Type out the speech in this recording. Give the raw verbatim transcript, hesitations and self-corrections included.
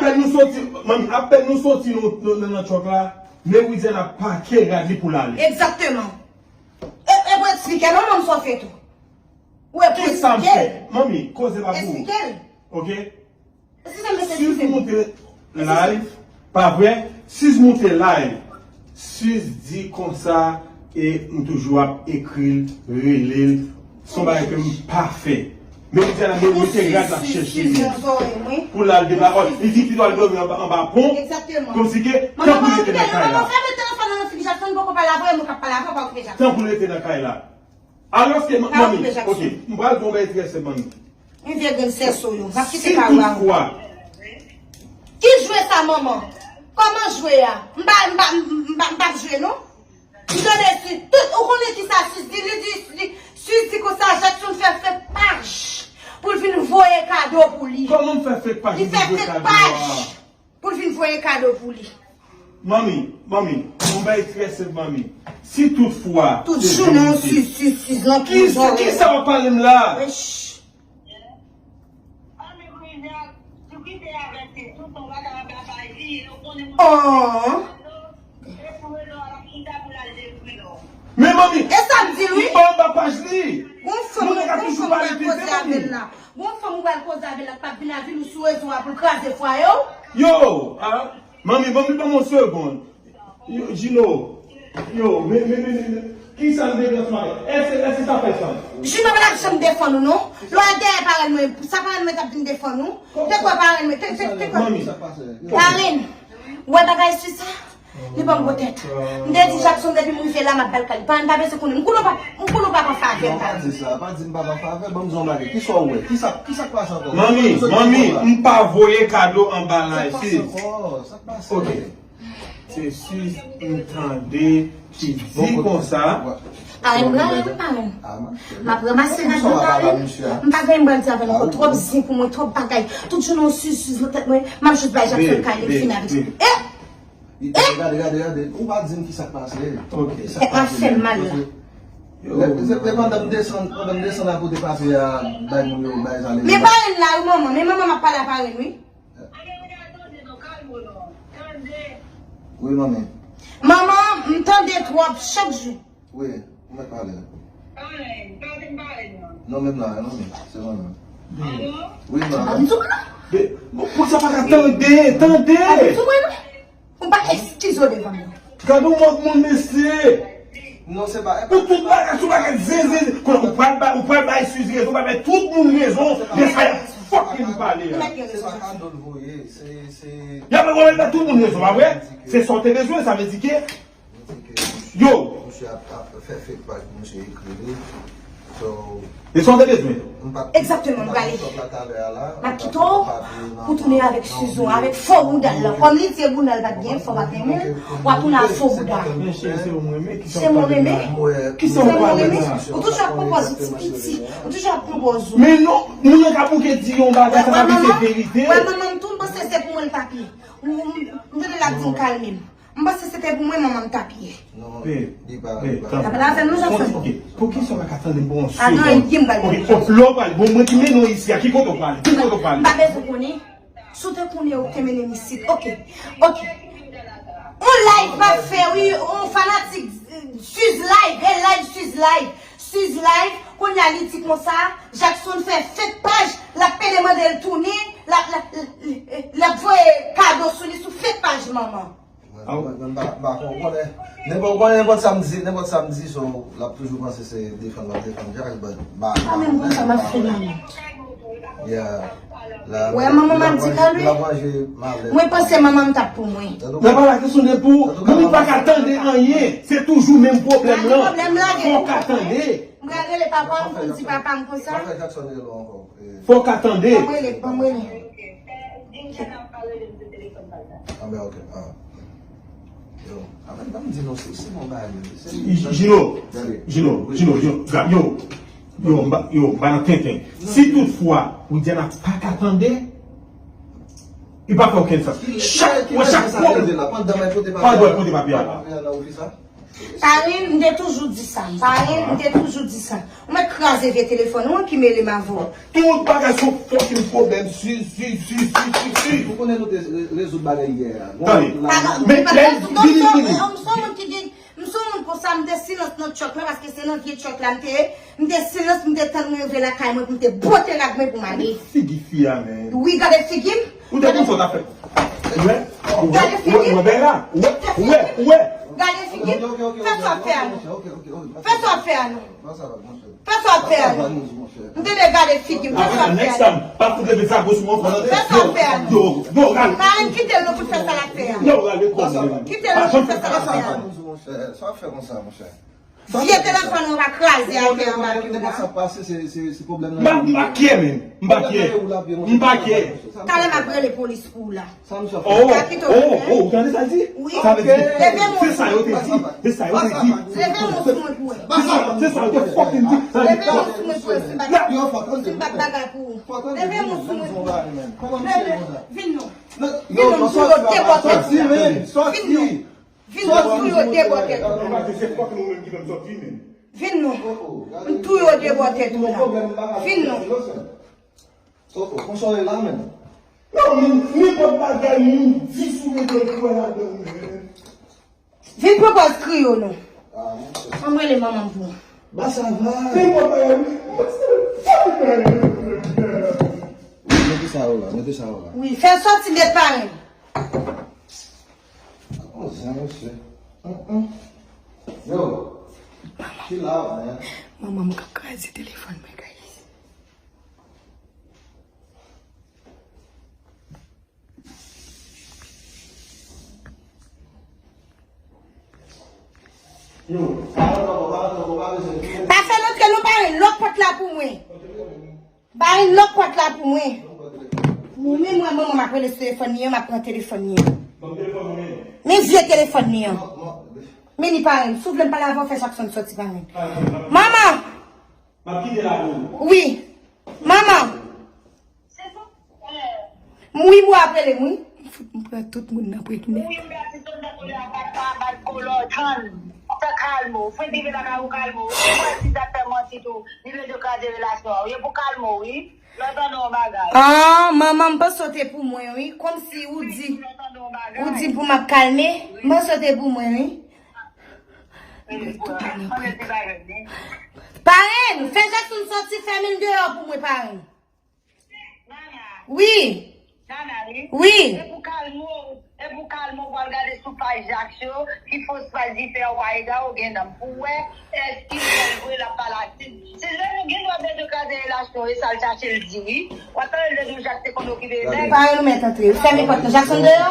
Apèn nou soti, manmi, apèn nou soti nou, nou, nan, nan chòk la, men Widiana pake rad li pou l ale. Egzakteman. E, e pou eksplike non, manmi, sa w fè tou. Ou e pou eksplike l. Kisa m fè? Manmi, koze pa pou ou. Eksplike l. Ok? Siz moute live, pa vre? Siz moute live, Siz di konsa, e m toujou ap ekri l, rele l, se yon bagay ke m pa fè. Men Widiana, men mete rad l ap chèche li pou l al depa. Li di pito al dòmi anba, anba pon, kòmsi ke, tankou l rete nan kay la. Tankou l rete nan kay la. Alòske, manmi, ok, m pral di w yon bagay trè senp, manmi. Yon vye grenn sèso yo. M ap kite kay la. Si toutfwa. Ki jwe sa, manman? Kòman jwe a? M pa, m pa, m pa, m p ap jwe, non. M tande Sis, tout, ou konnen ki sa Sis di? Li di, li, Sis di konsa, Jackson fè fake paj pou l vin voye kado pou li. Kòman m fè fake paj? Li fè fake paj. Pou l vin voye kado pou li. Manmi, manmi, yon bagay trè senp, manmi. Si toutfwa. Tout jounen, Sis, Sis, Sis, nan ki, kisa w ap pale m la? Wesh. Oh. Men manmi, e sa m di l, wi. M pa anba paj li. Gon fanm, gon fanm ou pral koze avè l la. Gon fanm ou pral koze avè l la k p ap vin avil ou sou rezo a pou l kraze fwaye w. Yo, a, manmi, manmi, ban m yon segonn. Yo, Gino, yo, men, men, men, men, men, kisa m te gen sou mari? Èske, èske sa fè sans? Gino pa t ap janm defann ou, non. Lè w al dèyè parenn mwen, sa parenn mwen t ap vin defann ou. Te kwè parenn mwen, te, te, te kwè. Parenn, ou wè bagay Sis sa? Li ban m gwo tèt. M te di Jackson depi m rive la, m ap ba l kado. Parenn pa bezwen konnen. M konnen w pa, m konnen w pa pran favè m, pa di. Non, pa di sa, pa di m pa pran favè, ban m di yon bagay. Kisa w wè? Kisa, kisa k pase ankò? Manmi, manmi, m pa voye kado anba live, Sis. Sa k pase ankò? Sa k pase? Ok. Se Sis m tande ki di konsa. Ay, m prale, m pa menm. M ap ranmase rad mwen, m pa menm. M pa gen m pral di avè l ankò. Twòp zen pou mwen, twòp bagay. Tout jounen yon Sis, Sis nan tèt mwen. M ap jis bay Jackson kay li, fini avèk sa. E! Gade, gade, gade. Ou pa di m ki sa k pase. Tèt mwen ap fè m mal la. Se, se pandan m desann, pandan m desann a kote pase a, bay moun yo, bay zale. Men parenn la, wi, manman. Men manman m ap pale a parenn, wi. Wi, manmi. Manman, m tande twòp chak jou. Wi, ou mèt pale. Non, menm la, manmi. Se manmi. Wi, manmi. Pou sa pa ka tande, tande. Ou pa eskize w devan yo. Gade yon mòd moun, mesye. Non, se pa. Pou tout bagay, sou bagay zen, zen, zen. Konnen ou pral bay, ou pral bay Sis rezon, ou pral bay tout moun rezon de sa y ap fucking pale a. Se pa kado l voye, se, se. Y ap voye bay tout moun rezon, pa vre? Se sa w te bezwen, sa vle di ke. Yo. Misye ap, ap fè fake paj pou misye ekri li. So, e sa w te bezwen? Egzakteman, m prale. M ap kite w pou tounen avèk Sis ou, avèk fo bouda l lan. Kòm li di e bouda l pa t gen, fò pa t renmen l, w ap tounen ak fo bouda. Men cheri, se yon renmen, kisa w pale la? Se yon renmen? Ou toujou ap pran pòz ou ti piti. Ou toujou ap pran pòz ou. Men non, moun nan ka bouke di yon bagay, sa pa vle di se verite. Wè, manman m tou, m panse se pou mwen l t ap ye. M tande l ap di m kalme m. M panse se te pou mwen manman m t ap ye. Non, li pa, li pa. L ap lave nou, Jackson. Ok, poukisa w pa ka tande m pou yon segonn? Ok, lè w pale, bon, mwen ki mennen w isi a, ki kote w pale? Ki kote w pale? M pa bezwen konnen. Si w te konnen, ou te mennen m isit. Ok, ok. On live m ap fè, wi, on fanatik, eh, Sis live, e live Sis live. Sis live, kounye a li di konsa, Jackson fè fake paj, l ap pede mande l tounen, l ap, l ap, l ap voye kado sou li sou fake paj manman. Mwen, mwen, mwen, m pa, m pa konn, konnen. Nenpòt, konnen nenpòt sa m di, nenpòt sa m di, so, l ap toujou panse se defann, l ap defann Jack, but m pa. Sa menm konsa m ap fè manman. Yeah. Wè, manman m ap di kalme. L ap ranje malè. Mwen panse manman m t ap pou mwen. Nan pa la kesyon de pou, manmi pa ka tande anyen. Se toujou menm pwoblèm lan. Fò w ka tande. M pral rele papa m pou m di papa m konsa. Fò w ka tande. Ban m rele, ban m rele. Ah, ben, ok. Ah. Yo, avan, ban m di nou, se, se bon bagay, men. Gino, Gino, Gino, Gino, yo, yo, m ba, yo, m ba nan tenten. Si toutfwa, Widiana pa ka tande, li pa fè okenn sans. Chak, mwen, chak fwa, pa dwe pote papye a la. Papye a nan ofis la? Parenn, m te toujou di sa. Parenn, m te toujou di sa. Ou mèt kraze vye telefòn ou an ki mele m avè w. Tout bagay se yon fucking pwoblèm. Si, si, si, si, si, si. Ou konnen nou te re-, rezoud bagay yè a. Tande. Bon, la, men, men, men, vini, vini. M se yon moun ki gen, m se yon moun konsa, m te silans nan tchòk la, paske se nan vye tchòk la m te ye. M te silans, m te tann mwen rive lakay mwen pou m te bote rad mwen pou m ale. Figi fi a, men. Wi, gade figi m. Ou te konn sa w t ap fè. Wè, wè, wè, wè, bèl la. Wè, wè, wè. Gade figi m. Fè sa w ap fè a nou. Fè sa w ap fè a nou. Fè sa w ap fè a nou. M te de gade figi m. Fè sa w ap fè a nou. Fè sa w ap fè a nou. Yo, yo, gade. Parenn, kite l non pou l fè sa l ap fè a. Yo, gade kòm. Kite l non pou l fè sa l ap fè a. Sa w ap fè konsa, monchè? Vye telefòn ou va kraze atè anba pye w la. M pa, m pa kyè, men. M pa kyè. M pa kyè. Talè m ap rele polis pou w la. Oh, oh, oh, ou tande sa l di? Wi. Sa vle di, se sa yo te di. Se sa yo te di. Leve men w sou mwen pou wè. Se sa, se sa yo te fucking di. Leve men w sou mwen pou wè si m pa t, si m pa t bagay pou ou. Leve men w sou mwen pou wè. Leve, vin non. Vin non, m tou yo debòte. Vin non. Vin non, m tou yo debòte. Vin non. M tou yo debòte tou la. Vin non. Oh, oh, konsa w ye la, menm. Non, men, nenpòt bagay moun di sou rezo, ou kwè ladan l, men. Vin pran pòz kriyo, non. Ah, monchè. Ann rele manman m pou ou. Ba, sa va. Nenpòt bagay, wi. Mete sa yo la, mete sa yo la. Wi, fè l sòti nèt, parenn. Konsa, mesye. Hum, hum. Yo, ki la, man? Manman m k ap kraze telefòn mwen, guys. Pa fè l antre non, parenn, lòk pòt la pou mwen. Parenn, lòk pòt la pou mwen. Mwen menm, mwen, manman m ap rele sou telefòn li an, m ap pran telefòn li an. Men vye telefòn li an. Men li parenn, si w vle m pale avè w, fè Jackson sòti parenn. Manman! M ap kite la pou ou. Wi. Manman. M wi, mwen ap rele m, wi. M fout m pran tout moun nan preknèt. Wi, m pèdi tout nan koulè a, bat pa, bat kolò, tann. Fè kalmo. Fred rive lakay ou, kalmo. Ou wè si sa fè manti tou. Li vle kraze relasyon an. Ou ye pou kalmo, wi. Lè w tande yon bagay. Ah, manman, m panse w te pou mwen, wi. Kòmsi ou di, ou di pou m ap kalme. M panse w te pou mwen, wi. Parenn, fè Jackson sòti, fèmen l deyò pou mwen, parenn. Wi. Wi. E pou kalmo, e pou kalmo, w al gade sou paj Jackson, ki fos paj li fè, w pa ede w gen nanm pou wè, èske l vre l ap pale ak li. Se lè nou gen dwa bèt yo kraze relasyon, e sa l chache l di, wi. W ap tande l di w Jak te konn okipe nèg. Parenn, nou mèt antre. Fèmen pòt nan Jackson deyò.